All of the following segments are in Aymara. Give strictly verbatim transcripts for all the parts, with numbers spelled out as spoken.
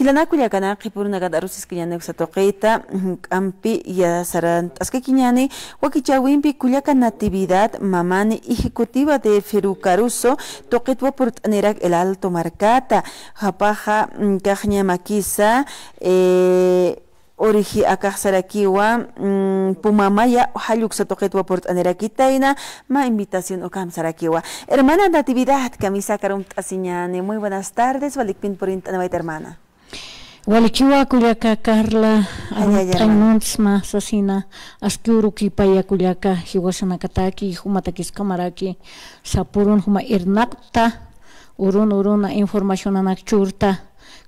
Jilanaka kullakanaka, qhipürunakat arusiskiñäni uksa tuqita, ujú, k'ampi ya sarant'askakiñäni, wakichäwimpi kullaka Natividad Mamani, ejecutiva de Ferrocarril, tuqitwa purt'anirak El Alto markata, jupaxa, mm, kaxñamakisa, eh, uriji akax sarakiwa, mm, Pumamaya, jall uksa tuqitwa purt'anirakitayna, mä invitación ukham sarakiwa. Hermana Natividad, kamisa akarunt'asiñäni. Muy buenas tardes, walikpin purint'aniwayta, hermana. Walikiwa kullaka Carla, ay, ay, arunt'añ hermana. Muntsma sasina, aski urukipaya kullaka, jiwasanakataki, jumatakis ukhamaraki, sapürun juma irnaqta, urun uruna informacionanak churta,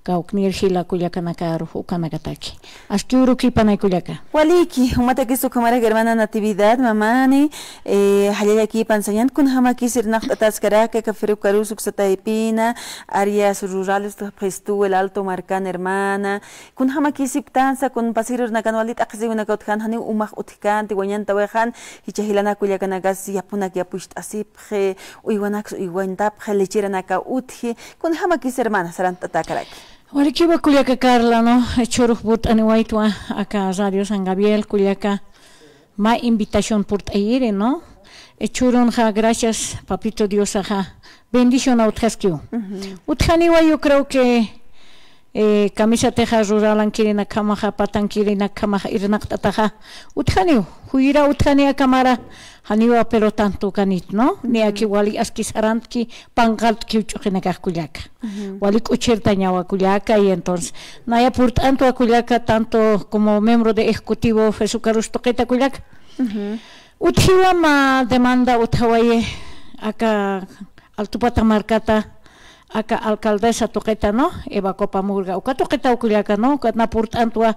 kawknir jila kullakanakaru ukanakataki. Aski urukipanay kullaka. Waliki, jumatakis ukhamarak hermana Natividad Mamani, eh, jallallakipan sañäni, kunjamakis irnaqt'ataskaraki, aka Ferrocarril uksa taypina, áreas rurales, tuqipxistu, El Alto markan hermana, kunjamakis iptansa, kun pasajero nakan wali t'aqhisïwinaka utjan, janiw umax utjkänti, wañantawayxan, jichha jilanaka kullakanakas yapunak yapucht'asipxi, uywanaks uywantapxi, lecheranaka utji, kunjamakis hermana, sarant'atakaraki. Walikiwa kullaka Carla, ¿no? Churux purt'aniwaytwa, aka Radio San Gabriel, kullaka, mä invitación purt'ayiri, ¿no? Eh, churunxa, gracias, Papito Diosaxa, bendición utjaskiw. Ujú. Utjaniwa, yo creo que, eh, kamisatixa ruralankirinakjamaxa, patankirinakjamaxa, irnaqt'ataxa, utjaniw, juyra utjani akamara, janiwa, pero tanto ukanit, ¿no? Ni aki wali aski sarantki, panqalt'kiw ch'uqinakax kullaka. Ujú. Wali k'uchirtañawa kullaka, y entonces, naya purt'antwa kullaka, tanto como miembro de ejecutivo Ferrocarril tuqita kullaka. Ujú. Utjiwa mä demanda utjawayi, aka Altupata markata, aka alcaldesa tuqita, ¿no? Eva Copa Murga, uka tuqitaw kullaka, ¿no? Ukat na purt'antwa.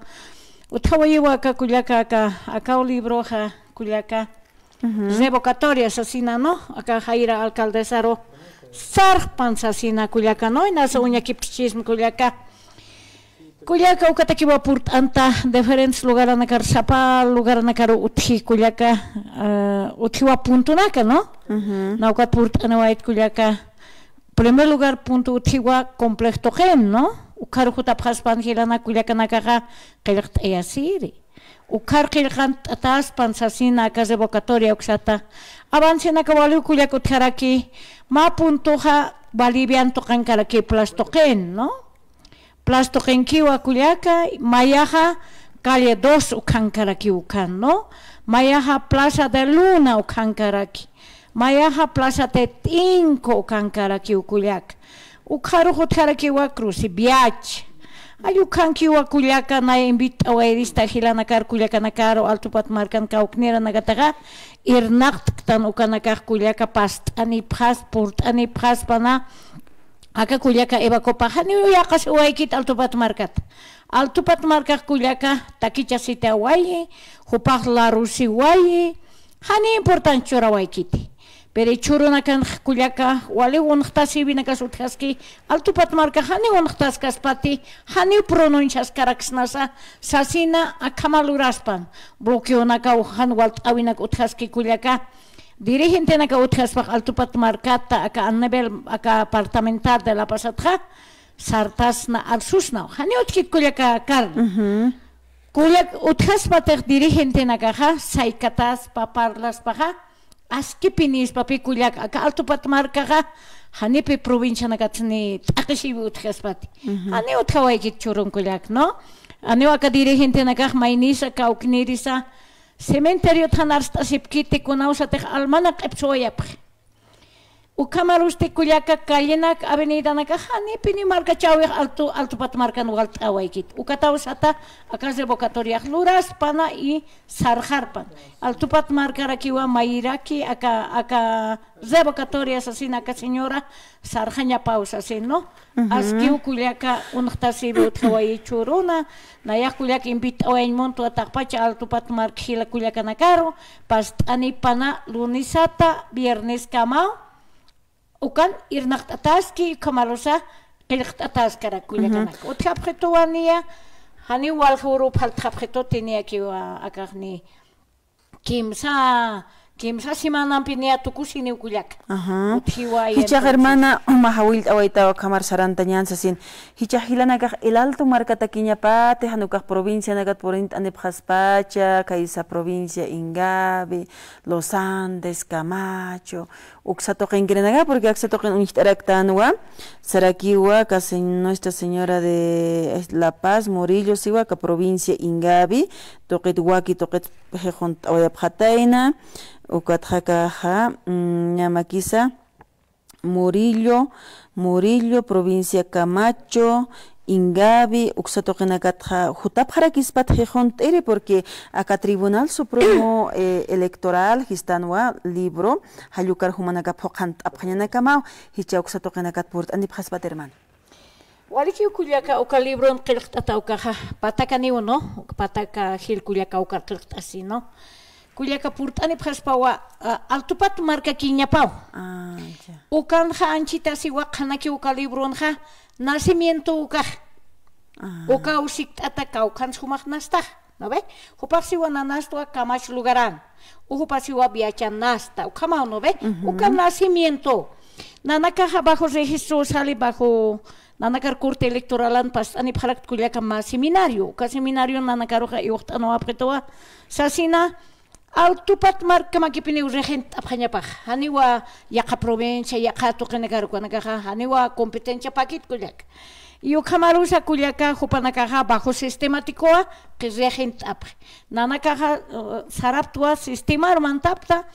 Utjawayiwa aka kullaka, aka, akaw libroxa kullaka. Ujú. Revocatoria sasina, ¿no? Aka jayra alcaldesaru sarxpan sasina kullaka, ¿no? Inasa uñakipxchisma kullaka. Kullaka, ukatakiwa purt'anta diferentes lugaranakar, sapa lugaranakaru utji kullaka, eh, utjiwa puntonaka, ¿no? Ujú. Na ukat purt'aniwayt kullaka. Primer lugar punto utjiwa complejo tuqin, ¿no? Ukharu jutapxaspan jilanaka kullakanakaxa qillqt'ayasiri. Ukhar qillqant'ataspan sasina aka revocatoria uksata. Avancenaka waliw kullaka utjaraki, mä puntoxa Bolivian tuqinkaraki, Plaza tuqin, ¿no? Plaza tuqinkiwa kullaka, mayaxa calle dos ukhankarakiw ukan, ¿no? Mayaxa Plaza de Luna ukhankaraki. Mayaxa Plaza Tet'inko ukankarakiw kullaka. Ukharux utjarakiwa Cruz y Viacha. Jall ukhankiwa kullaka, nay invit'awayrista jilanakar kullakanakaru Altupat markan kawkniranakataxa, irnaqt'ktan ukanakax kullaka, past'anipxas, purt'anipxaspana, aka kullaka Eva Copa, janiw yaqasiwaykit Altupat markat. Altupat markax kullaka, takichasitawayi, jupax larusiwayi, jani importancia churawaykiti. Pero chhurunakanx kullaka, wali unxtasïwinakas utjaski, Altupat markax jani unxtaskaspati, janiw pronunciaskaraksnasa, sasina akhama luraspan. Bloqueonakaw jan walt'äwinak utjaski kullaka. Dirigentenaka utjaspax Altupat markata, aka a nivel, aka departamental de La Pazatxa, sartasna, arsusnaw. Jani utjkit kullaka Carla. Ujú. Kullak utjaspatix dirigentenakaxa, saykataspa, parlaspaxa, askipinïspapï kullaka, aka Altupat markaxa, janipi provincianakatsa ni t'aqhisïwi utjaspati. Ujú. Jani utjawaykit chhurun kullaka, ¿no? Janiw aka dirigentenakax maynisa, kawknirisa, cementeriot jan arst'asipkiti, kunawsatix almanak q'ipsuwayapxi. Ukhamarusti kullaka callenak, avenidanaka, janipini markachäwix Altu-, Altupat markan walt'awaykit. Ukatawsata, aka revocatoriax luraspana y sarxarpan. Altupat markarakiwa mayraki, aka, aka revocatoria sasina, aka señora sarxañapaw sasin, ¿no? Ujú. Askiw kullaka unxtasïwi utjawayi chhuruna, nayax kullaka invit'awayañ muntwa taqpacha Altupat mark jila kullakanakaru, past'anipana lunisata, vierneskamaw, ukan irnaqt'ataski, ukhamarusa qillqt'ataskarak kullakanaka. Ujú. Utjapxituwa niya, janiw walja uru phaltxapxituti niyakiwa akaxni kimsa Kimsa semanampi niya tukusiniw kullaka. Ajá. Utjiwaya. Jichhax entonces, hermana, uma jawillt'awaytaw ukhamar sarantañän sasin. Jichhax jilanakax El Alto markataki ñapati, jan ukax provincianakat purint'anipxaspacha, khaysa provincia Ingavi, Los Andes, Camacho, uksa tuqinkirinaka, porque aksa tuqin uñjt'araktänwa, sarakiwa, aka se-, Nuestra Señora de La Paz, Murillo, siwa, aka provincia Ingavi, tuqit waki, tuqit jijunt'awayapxatayna, ukatxa akaxa, mm, ñä makisa, Murillo, Murillo, provincia Camacho, Ingavi, uksa tuqinakatxa jutapxarakispat jijunt'iri, porque aka Tribunal Supremo, eh, Electoral, jistanwa libro, jall ukar jumanakap phuqhant'apxañanakamaw, jichha uksa tuqinakat purt'anipxaspat, hermano. Walikiw kullaka, uka libron qillqt'ata ukaxa, patakaniw, ¿no? Pataka jil kullaka ukar qillqt'asi, ¿no? Kullaka purt'anipxaspawa, a, Altupat markakiñapaw. Ah, ya. Ukanxa anchhita siwa qhanakiw uka libronxa, nacimiento ukax. Ah. Ukaw sikt'ata kawkhans jumax nastax, ¿no ve? Jupax siwa nanastwa Kamach Lugarán. U jupa siwa Viacha nasta, ukhamaw, ¿no ve? Ujú. Uka nacimiento. Nanakaxa bajo registro sali, bajo nanakar Corte Electoralan past'anipxarakt kullaka mä seminario. Uka seminario nanakaruxa iwxt'anawapxituwa sasina, Altupat markamakipiniw regent'apxañapax. Janiwa yaqha provincia, yaqha tuqinakar ukanakaxa, janiwa competencia pakit kullaka. Y ukhamarusa kullaka jupanakaxa bajo sistemáticowa, qi regent'apxi. Nanakaxa, uh, saraptwa sistemaru mantapta,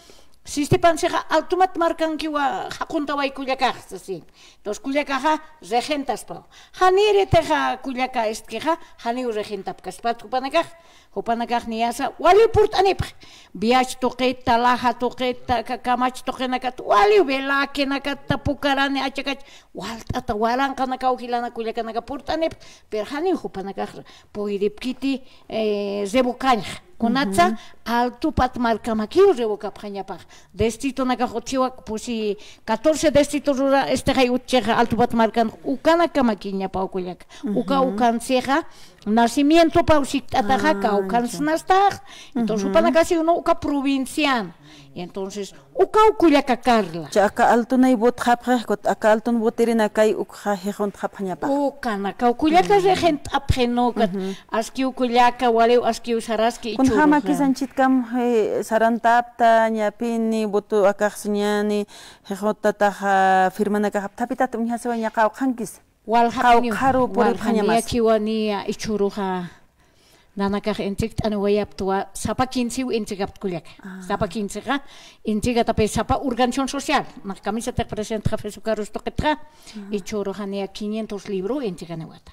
sistepansixa Altupat markankiwa jaquntaway kullakax, sasin. Entonces, kullakaxa regentaspaw. Janiritixa kullaka istkixa, janiw regentapkaspat jupanakax. Jupanakax niyasa, waliw purt'anipxi. Viach tuqita, Laja tuqita, ka-, Kamach tuqinakat, waliw Velaquenakat, Pucarani, Achakach, walt'ata waranqanakaw jilana kullakanaka purt'anipxi. Pero janiw jupanakax puyripkiti, eh, revokañxa. Kunatsa, Altupat markamakiw revokapxañapax. Distritonakax utjiwa, pusi catorce distritos rura, este, jay utjixa Altupat markan, ukanakamakiñapaw kullaka. Uka, ukansixa, nacimientopaw sikt'ataxa, kawkhans nastax. Entonces, jupanakasiw, ¿no? Uka provincian. Y entonces, ukaw kullaka Carla. Cha aka Altunay votxapxi, kut aka Altun votirinakay ukxa jijuntxapxañapax. Ukanakaw kullaka regent'apxi, ¿no? Kat, askiw kullaka, waliw askiw saraski. Kunjama ichhuruxa. Kisanchitkam, eh, sarantapta, ñapini, voto akax siñani, jijuntataxa, firmanakax apthapitat uñjasiwa ña qawqhankis. Walja, qawqharu puripxañamas. Walja niya khiwaniya ichhuruxa. Nanakax entregatäniwayaptwa, sapa quincew entregapt kullaka. Ah. Sapa quincexa, entregatapï sapa organización social. Nax kamisatix presentxa Fesucarus tuqitxa, ichhuruxa niya quinientos libro entreganiwata.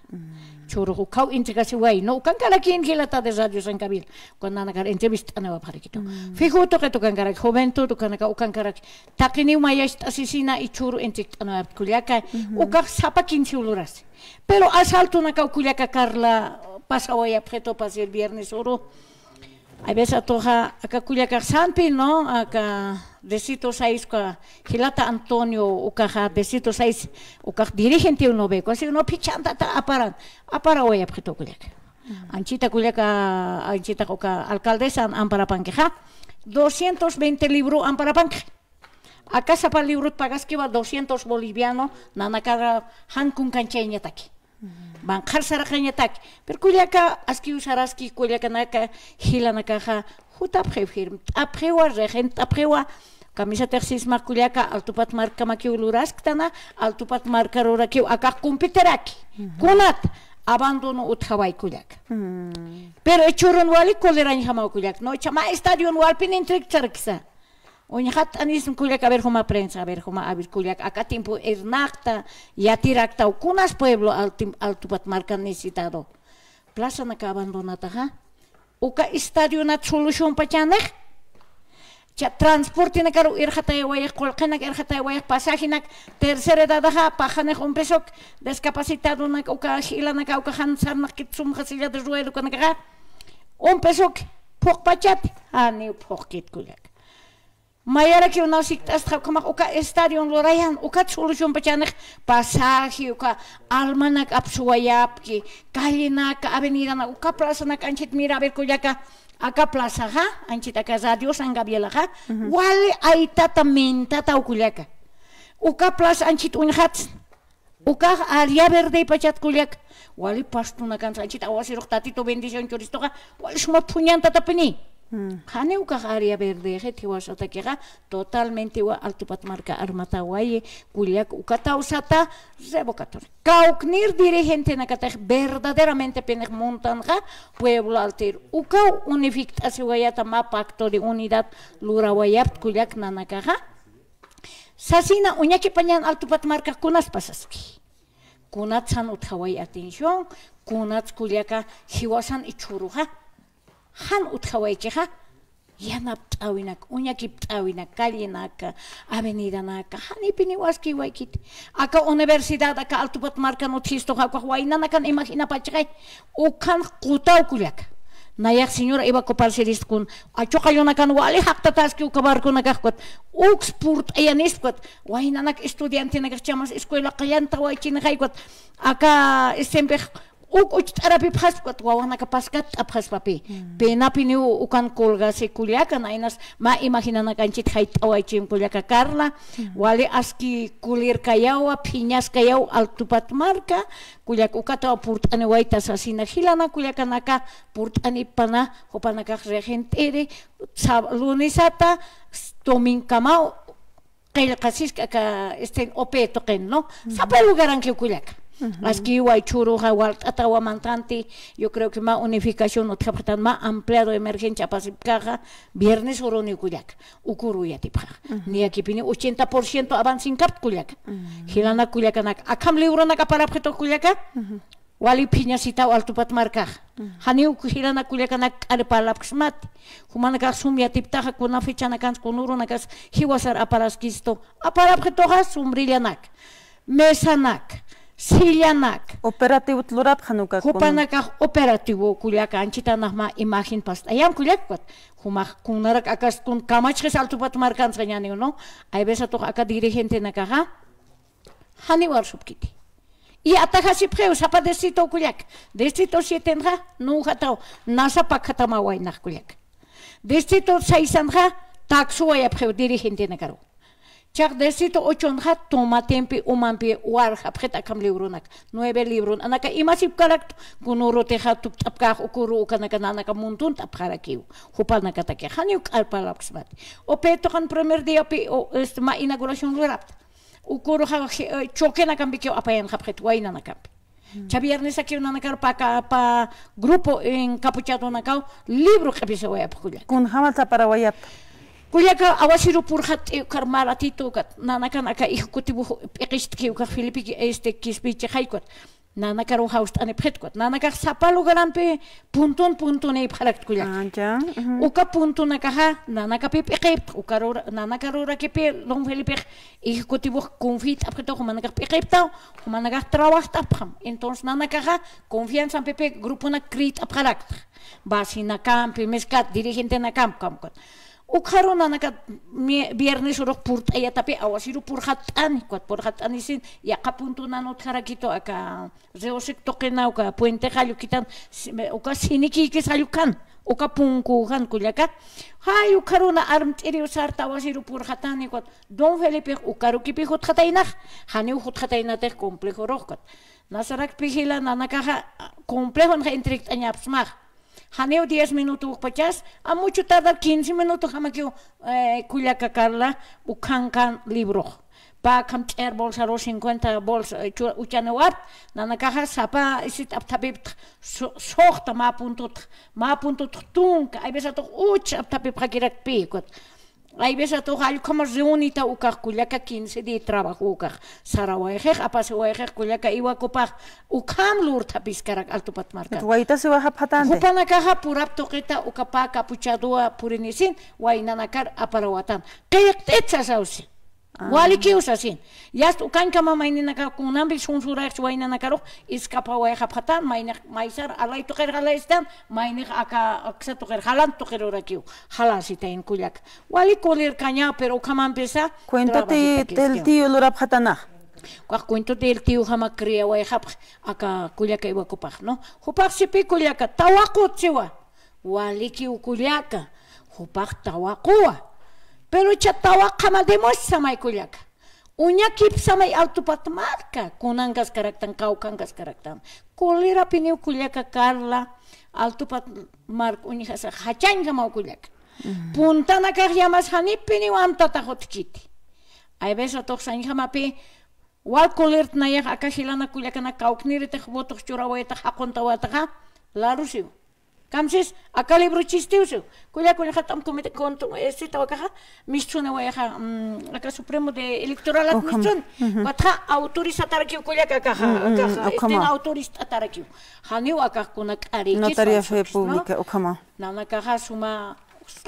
Ichhurux ukhaw entregasiway, ¿no? Ukankarakïn jilata de Radio San Gabriel. Ukan nanakar entrevist'aniwapxarakitu. Fijo tuqit ukankarak, juventud ukanaka, ukankarak. Taqiniw mayacht'asisina ichhuru entregatäniwayapta kullaka. Ukax sapa quincew lurasi. Pero asaltonakaw kullaka Carla pasawayapxitu, pasa el viernes uru. Hay veces atuxa aka kullaka Sanpi, ¿no? Aka Distrito seis, uka jilata Antonio, ukaxa Distrito seis, ukax dirigente uno ve, uka si uno phichhantata aparan, aparawayapxitu kullaka. Anchita kullaka, anchita uka alcaldesa amparapankixa, doscientos veinte libro amparapanki. Aka sapa librot pagaskiwa doscientos boliviano, nanakar jan kunkanchayñataki. Banqhar saraqañataki. Pero kullaka, askiw saraski kullakanaka, jilanakaxa, jutapxi, firmt'apxiwa, regent'apxiwa, kamisatix sisma kullaka, Altupat markamakiw lurasktana, Altupat markarurakiw akax compiteraki. Kunat, abandono utjaway kullaka. Pero ichhurun wali colerañjamaw kullaka. No, chama estadion walpin entregarakisa. Uñjat'anism kullaka, a ver, juma prensa, a ver, juma, a ver, kullaka, aka tiempo irnaqta, yatirakta, kunas pueblo Altim-, Altupat markan necesitado. Plazanaka abandonataxa. Uka estadionat solucionpachänix. Cha transportenakaru irxatayawayax, qullqinak irxatayawayax, pasajenak, tercera edadaxa, paqanix un pesok, discapacitadonak, uka jilanaka, uka jan sarnaqkit sumxa silla de rueda ukanakaxa, un pesok, phuqpachat, janiw phuqkit kullaka. Mayarakiw naw sikt'astxa ukhamax uka estadion lurayan, ukat solucionpachänix pasaje, uka almanak apsuwayapki, callenaka, avenidanak, uka plazanak anchhit mira, a ver, kullaka, Aka plazaxa, anchit aka Radio San Gabrielaxa, wali aytata mintataw kullaka. Uka plaza anchit uñxatsna. Ukax área verde pachat kullaka. Wali pastunakansa anchit awasirux Tatito bendición churistuxa, wali suma phuñantatapini. Jani ukax área verdexit jiwasatakixa, totalmente wa Altupat marka armatawayi, kullaka ukataw sata, revocatoria. Kawknir dirigentenakatix verdaderamente pinix muntanxa pueblo altero. Ukaw unifikt'asiwayata mä pacto de unidad lurawayapta kullaka nanakaxa. Sasina uñakipañan Altupat markax kunas pasaski. Kunats jan utjaway atención, kunats kullaka jiwasan ichhuruxa. Jan utjawaykixa, yanapt'äwinak, uñakipt'äwinak, callenaka, avenidanaka, janipiniw askiwaykiti. Aka universidad, aka Altupat markan utjistuxa, ukax waynanakan imaginapachixay, ukan qutaw kullaka. Nayax señora Eva Copal siristun, achuqallunakan wali jaqtataski uka barconakax, ukat, uks purt'ayanispa, ukat, waynanak estudiantenakax chamas escuela qallantawaychinxay, ukat, aka, este, uk ucht'arapipxaspat, wawanaka paskatt'apxaspapi. Penapiniw ukan colgasi kullaka, naynas mä imaginanakanchit jayt'awaychim kullaka Carla, wali aski kulirkayawa, phiñaskayaw Altupat marka, kullaka ukataw purt'aniwayta sasina, jilana kullakanaka purt'anipana, jupanakax regent'iri, sab-, lunisata, dominkamaw, qillqasisk aka, este, upi tuqin, ¿no? Sapa lugarankiw kullaka. Askiwa ichhuruxa walt'atawa mantanti, yo creo que mä unificación utjapxtan, mä ampliado emergencia apasipkaxa, viernes uruniw kullaka, ukuru yatipxaxa. Niyakipini ochenta por ciento avancinkapt kullaka. Jilana kullakanak, akham libronak aparapxitu kullaka. Wali phiñasitaw Altupat markax. Janiw jilana kullakanak k'ari parlapksmati. Jumanakax sum yatiptaxa kuna fechanakansa, kuna urunakas jiwasar aparaskistu. Aparapxituxa sombrillanak, mesanak, sillanak. Operativot lurapxan uka kuna. Jupanakax operativo kullaka, anchitanax mä imagen past'ayam kullaka, ukat. Jumax kunarak akas kun kamachxis Altupat markansa ñaniw, ¿no? Hay veces atux aka dirigentenakaxa, janiw arsupkiti. Y atajasipxiw sapa distrito kullaka. Distrito sietenxa, nunjataw, nasa pakjatamaw waynax kullaka. Distrito seisanxa, taksuwayapxiw dirigentenakaru. Chax distrito ochonxa, tomatempi, umampi, warjapxit akham libronak. Nueve libron. Anaka imasipkaraktu, kunurutixa, tukt'apkax, ukuru, ukanaka, nanaka muntunt'apxarakiw. Jupanakataki, janiw k'arpalapksmati. Upi tuqin primer diapi, o, este, mä inauguración lurapta. Uküruxa, eh, choquenakampikiw apayanxapxit waynanakampi. Cha viernesakiw nanakar pa, pa grupo encapuchadonakaw libro q'ipisawayapxi kullaka. Kunjamat saparawayapta. Kullaka awasiru purxatt'i ukhar mä ratito ukat, nanakan aka ejecutivo p'iqist'ki ukax Felipe, este, Quispichixay ukat. Nanakaru jawst'anipxit ukat. Nanakax sapa lugarampi puntun puntunïpxarakt kullaka. Ah, ya. Ujú. Uka puntunakaxa, nanakapi p'iqipta, uka rura-, nanaka rurakipi, don Felipex ejecutivox confiat'apxitu, jumanakax p'iqiptaw, jumanakax trabajt'apxam. Entonces, nanakaxa confianzampipi gruponak creat'apxarakta. Vecinakampi, miskat, dirigentenakampi, kamkat. Ukxaru nanaka mi-, viernes urux purt'ayatapi awasiru purxatt'ani, ukat purxatt'anisin, yaqha puntunan utjarakitu aka Río Seco tuqina uka puente jallukitan, si-, uka sinikïkis jallukan, uka punku jan kullaka. Jay, ukxaruna armt'iriw sarta awasiru purxatani, ukat don Felipex ukarukipi jutxataynax, janiw jutxataynatix complejorux ukat. Nasarakpi jila nanakaxa, complejonxa entregt'añapxsmax. Janiw diez minuto ukpachas, a mucho tardar quince minuto jamakiw, eh, kullaka Carla, ukhankan librox. Pä akham ch'ir bolsaru cincuenta bolsa, eh, chu-, uchaniwapta, nanakaxa sapa isit apthapipta, su-, suxta mä puntutx, mä puntutx tunka, hay veces atux uch apthapipxakirakpi, ukat. Hay veces atux allkhama reunita ukax kullaka quince día trabajo ukax. Sarawayxix, apasiwayxix kullaka Iwakupax, ukham lurthapiskarak Altupat markan. Waytasiwayxapxatanti. Jupanakaxa purap tuqita uka pä capuchadowa purinisin, waynanakar aparawatan. Qillqt'it sasawsi. Ah. Walikiw sasin. Yast ukañkama mayninaka kunampi sunsurayxchi waynanakarux, iskapawayxapxatan, maynix maysar alay tuqir jalaystan, maynix aka aksa tuqir jalan tuqirurakiw. Jalasitayn kullaka. Wali kulirkaña, pero ukhamampisa cuento de, trabajita del tío lurapxatanax. Ukax cuento del tío jama criawayxapx aka kullaka Iwakupax, ¿no? Jupax sipi kullaka, tawaqut siwa. Walikiw kullaka, jupax tawaquwa. Pero icha tawaqjama demuestra samay kullaka. Uñakipsamay Altupat marka, kunankaskaraktan, kawkhankaskaraktan. Colerapiniw kullaka Carla, Altupat mark uñjasa jachañjamaw kullaka. Puntanakax yamas janipiniw amtatax utjkiti. Hay veces atuqsañjamapi, wal colertnayax aka jilanak kullakanak kawkniritix votox churawaytax jaquntawataxa, larusiw. Kamsis, aka libro chistiw siw. Kullak uñjat'am comité contu, este, tawakaxa, mistsunawayaxa, mm, aka Supremo de Electoral Administración. Ukham. Ujú. Watxa autorizatarakiw kullak akaxa, mm, mm, akaxa, ukhama. Este, autorizatarakiw. Janiw akax kuna k'ariki. Notaría fe pública, ukhama. Nanakaxa suma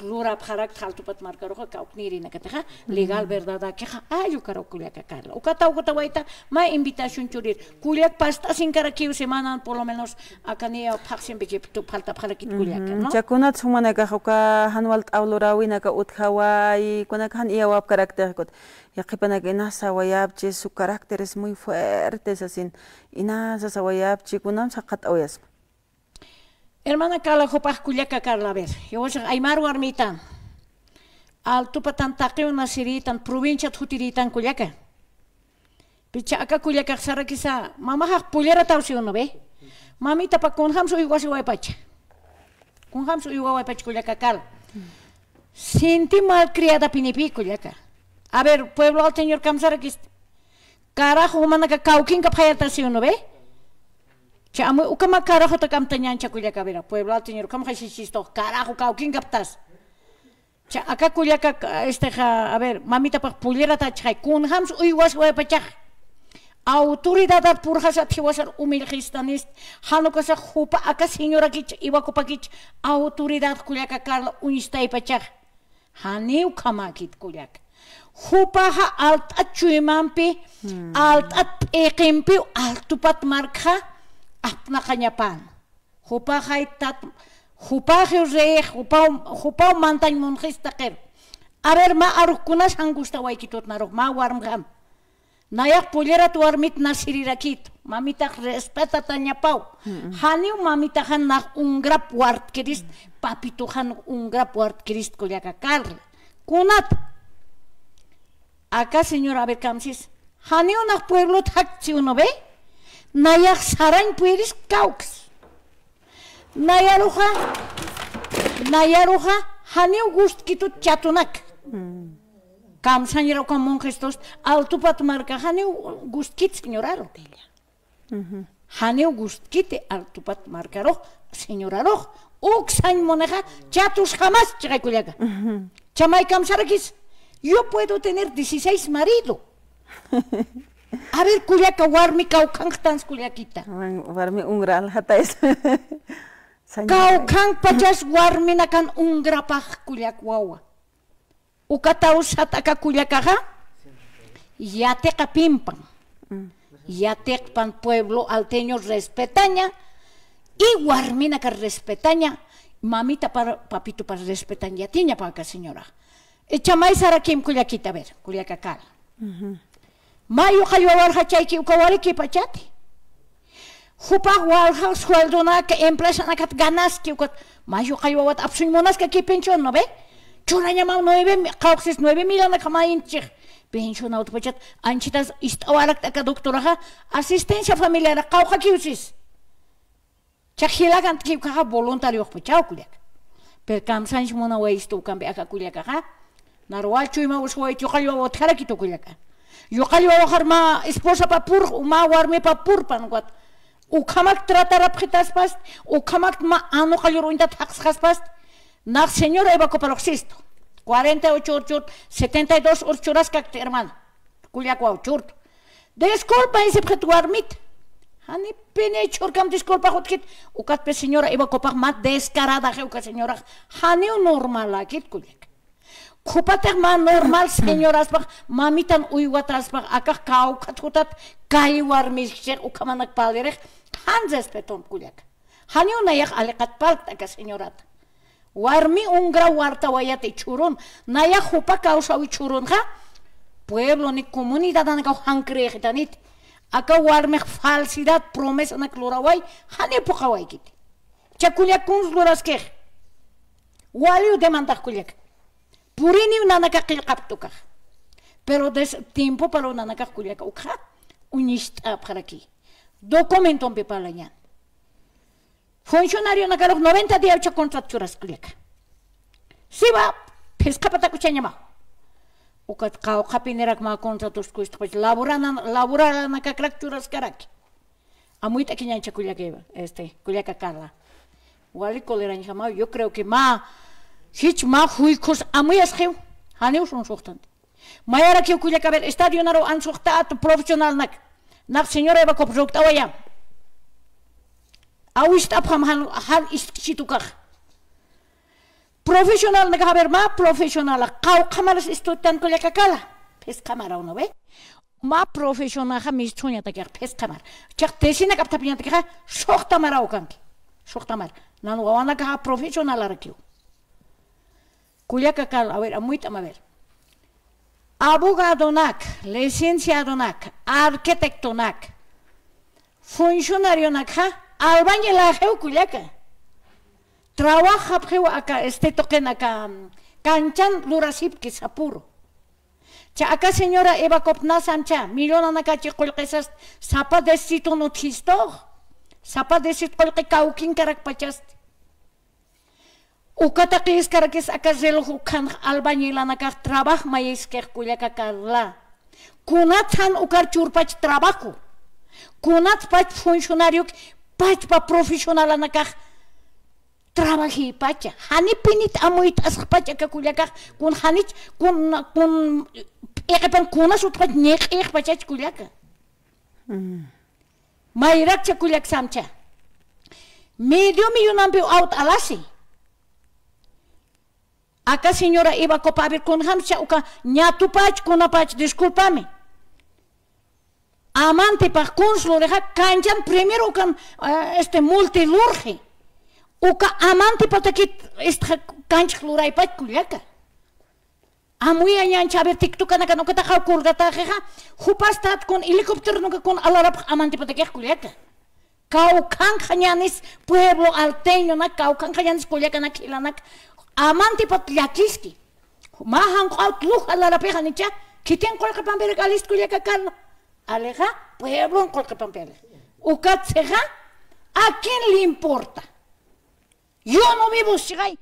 lurapxarakta Altupat markaruxa kawknïrinakatixa, legal verdadakixa, ay, ukaru kullaka Carla. Uka tawkutawayta, mä invitación churir. Kullak past'asinkarakiw semanan, por lo menos, akaniya phaxsimpikiptu faltapxarakit kullaka, ¿no? Chakunat sumanakax uka jan walt'aw luräwinaka utjaway, kunaka jan iyawapkaraktix kut. Yaqhipanaka inas sawayapchi, su carácter es muy fuerte, sasin, inas sawayapchi, kunam saqat'awayasma. Hermana Carla, jupax kullaka Carla, a ver, jiwasax aymar warmitan. Altupatan taqiw nasiritan, provinciat jutiritan kullaka. Picha aka kullakax sarakisa, mamaxax pollerataw siw, ¿no ve? Mamitapa kunjams uywasiwaypacha. Kunjams uywawaypacha kullaka Carla. Sinti malcriadapinipi kullaka. A ver, pueblo alteñor kamsarakista. Carajo, jumanaka kawkinkapxayata siw, ¿no ve? Cha amu, ukama carajotak amtañancha kullaka, a ver, pueblo alteñor, ukama jasichistu, carajo, kawkinkaptas. Cha aka kullaka, este, ja, a ver, mamitapax pollerata chixay, kunjams uywasiwaypachax. Autoridadat purxasat jiwasar humillxistanist, jan ukasax jupa aka señorakich, iwakupakich, autoridad kullaka Carla uñstaypachax. Janiw ukhamäkit kullaka. Jupaxa alt'at chuymampi, alt'at p'iqimpiw Altupat markxa apnaqañapan. Jupaxay tat, jupaxiw rey, jupaw, jupaw mantañ munxista qir. A ver, mä arujkunas jan gustawaykitut narux, mä warmxam. Nayax pollerat warmit nasirirakit, mamitax respetatañapaw. Janiw mamitaxan nax ungrap wartkirist, papituxan ungrap wartkirist kullaka Carla. Kunat. Aka señora, a ver, kamsis. Janiw nax pueblot jaktsi, ¿no ve? Nayax sarañ pueris kawks. Nayaruxa, nayaruxa, janiw gustkitut chatunak. Kamsañra uka monjestus, Altupat marka janiw gustkit señoraru. Janiw gustkiti Altupat markarux, señorarux, uksañ munixa, chatus jamas chixay kullaka. Chamay kamsarakis, yo puedo tener dieciséis marido. A ver, kullaka, warmi kawkhanktans kullakita. Warmi ungra aljataysa. Kawkhanpachas warminakan ungrapax kullak wawa. Ukataw sat aka kullakaxa, yatiqapimpan. Yatiqpan pueblo alteño respetaña, y warminaka respetaña, mamita para, papito para respetañ yatiña pa aka señora. Ichamay sarakim kullakita, a ver, kullaka Carla. Mä yuqall wawar jachayki uka warikipachati. Jupax walja sueldonaka, empresanakat ganaski ukat. Mä yuqall wawat apsuñ munaskaki pensión, ¿no ve? Churañamaw nueve mil, qawqsis nueve milanakax mä inchix. Pensionawtpachat anchitas ist'awarakta aka doctoraxa, asistencia familiar qawqakiw sis. Chax jilakantakiw ukaxa voluntarioxpachaw kullaka. Pero kamsañs munawayistu ukampi aka kullakaxa. Naruwal chuyma uswayt yuqall wawa utjarakit kullaka. Yuqall wawaxar mä esposapa pur, mä warmipa purpan ukat. Ukhamak tratarapxitaspast, ukhamak mä anuqallur uñtat jaqsxaspast. Nax señora Eva Coparoxisto. Cuarenta y ocho urchurt, setenta y dos urchuraskakti, hermano. Kullak waw churtu. Disculpa, isipxit warmit. Janipini churkam disculpa jutkit. Ukatpi señora Eva Copax mä descaradaxi uka señorax. Janiw normalakit kullak. Khupatix mä normal señoraspax, mamitan uywataspax, akax kawkhat jutat, kay warmixchix ukhamanak parlirix, jan respeton kullak. Janiw nayax aliqat parlkt aka señorata. Warmi ungra wartawayat ichhurun, nayax jupa kawsaw ichhurunxa, pueblonik comunidadanakaw jan creexitanit, aka warmix falsidad promesanak luraway, janiw phuqawaykiti. Cha kullak kuns luraskix. Waliw demandax kullaka. Puriniw nanakax qillqapta ukax. Pero des-, tiempoparuw nanakax kullaka ukxa uñist'apxaraki. Documentompi parlañan. Funcionarionakarux noventa diaw cha contrato churas kullaka. Siwa phisqa patak uchañamaw. Ukat qawqhapinirak mä contratos kustapacha laborana-, laboranakakrak churaskaraki. Amuyt'akiñancha kullaka, este, kullaka Carla. Wali colerañjamaw, yo creo que mä, jich mä juykhus amuyasxiw, janiw sunsuxtanti. Mayarakiw kullaka, a ver, estadionaruw ansuxtatu profesionalnak. Nax señora Eva Cop rukt'awayam. Awist'apxam jan, jan iskchitukax. Profesionalnakax, a ver, mä profesionala, qawqhamaras estuditan kullaka Carla. Phisqamaraw, ¿no ve? Mä profesionaxa misthuñatakixa phisqamar. Chax tesinak apthapiñatakixa suxtamaraw kanki. Suxtamar. Nan wawanakaxa profesionalarakiw. Kullaka Carla, a ver, amuyt'am, a ver. Abogadonak, licenciadonak, arquitectonak, funcionarionakxa albañilaxiw kullaka. Trabajapxiw aka, este, tuqin aka, mm, kanchan lurasipki sapuru. Cha aka señora Eva Cop nasan cha, millonanakachi qullqisast, sapa distriton utjistux, sapa distrito qullqi kawkinkarakpachasti. Uka taqiskarakis aka reloj ukhanx albañilanakax trabaj mayiskix kullaka Carla. Kunat jan ukar churpach trabajo. Kunatpach funcionariok pachpa profesionalanakax trabajïpacha. Janipinit amuyt'asxpacha aka kullakax, kun janich, kun, kun p'iqipan kunas utjpach ñiq'ixpachach kullaka. Mm. Mayrakcha kullak samcha. Medio millonampiw awt alasi. Aka señora Eva Copa, a ver, kunjamcha uka ñatupach, kunapach, discúlpame. Amantipax kuns lurixa, kanchan primero ukan, eh, este, multi lurxi. Uka amantipatakit, este, kanchx luraypach kullaka. Amuyañancha, a ver, TikTokanakan ukataxaw colgataxixa, jupastat kun helicóptero nunca kun alarapx amantipatakix kullaka. Kawkhanxañanis pueblo alteñonak, kawkhanxañanis kullakanak, jilanak, amantipat llakiski. Mä janq'awt luj alarapix janicha, khitin qullqipampirak alist kullaka Carla. Alixa, pueblon qullqipampi alix. Ukatsixa, ¿a quién le importa? Yo no vivo, chixay.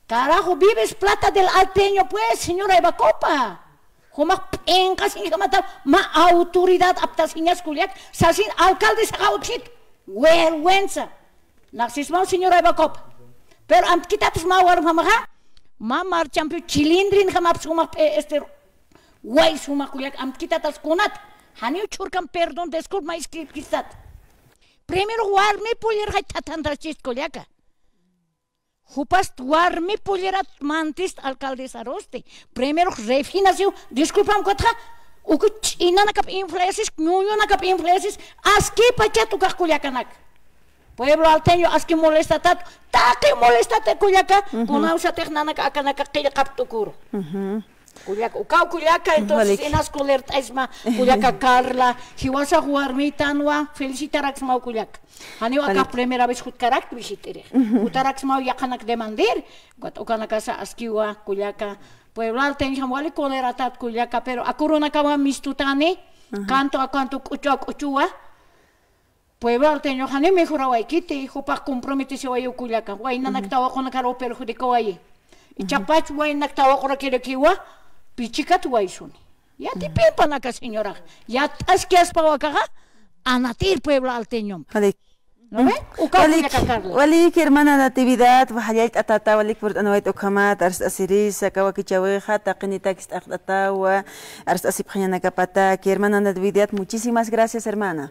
Carajo, vives plata del alteño, pues, señora Eva Copa. Jumax p'inqasiñjamata, mä autoridad aptasiñas kullak, sasin alcaldesaxa utjit. Vergüenza. Naxsismaw, señora Eva Copa. Pero amtkitatas mä warmjamaxa, mä marchampiw chilindrinjamapis jumax, eh, este, way suma kullak, amtkitatas kunat. Janiw churkam perdón, disculpa, escribistat. Primero warmi pullerxay thathantachist kullaka. Jupast warmi pullerat mantist alcaldesarusti. Primero refinasiw, disculpam kutxa, uku ch'inanakap influencias, ñuñunakap influencias, aski pachat ukax kullakanak. Pueblo alteño aski molestatat, taqi molestate kullaka, ujú, kunawsatix nanaka akanaka qillqap t'ukuru. Ujú. Kullaka, ukaw kullaka, entonces, walik, inas colert'aysma, kullaka Carla, jiwasax warmitanwa, felicitaraksmaw kullaka. Janiw aka, walik, primera vez jutkarakti visit'iri. Ujú. Jutaraksmaw yaqanak demandir, ukat ukanakasa askiwa, kullaka. Pueblo alteño wali coleratat kullaka, pero akurunakawa mistutani, ujú, canto a canto, k'uchuwa k'uchuwa. Pueblo alteño jani mejorawaykiti, jupax comprometesiwayi kullaka, waynanak tawaqunakaru perjudicawayi. Ichapach waynak tawaqurakirakiwa, pichikat waysuni. Yatipimpanaka señorax, yat'askiaspaw akaxa, anatir pueblo alteñompa. Vale. ¿No ve? Uka walik, kullaka Carla. Walik, hermana Natividad, wajallallt'atata, walik, purt'anawayt ukhamat, arst'asirisa, aka wakichäwixa, taqinitakist'axt'atawa, arst'asipxañanakapatak, hermana Natividad, muchísimas gracias, hermana.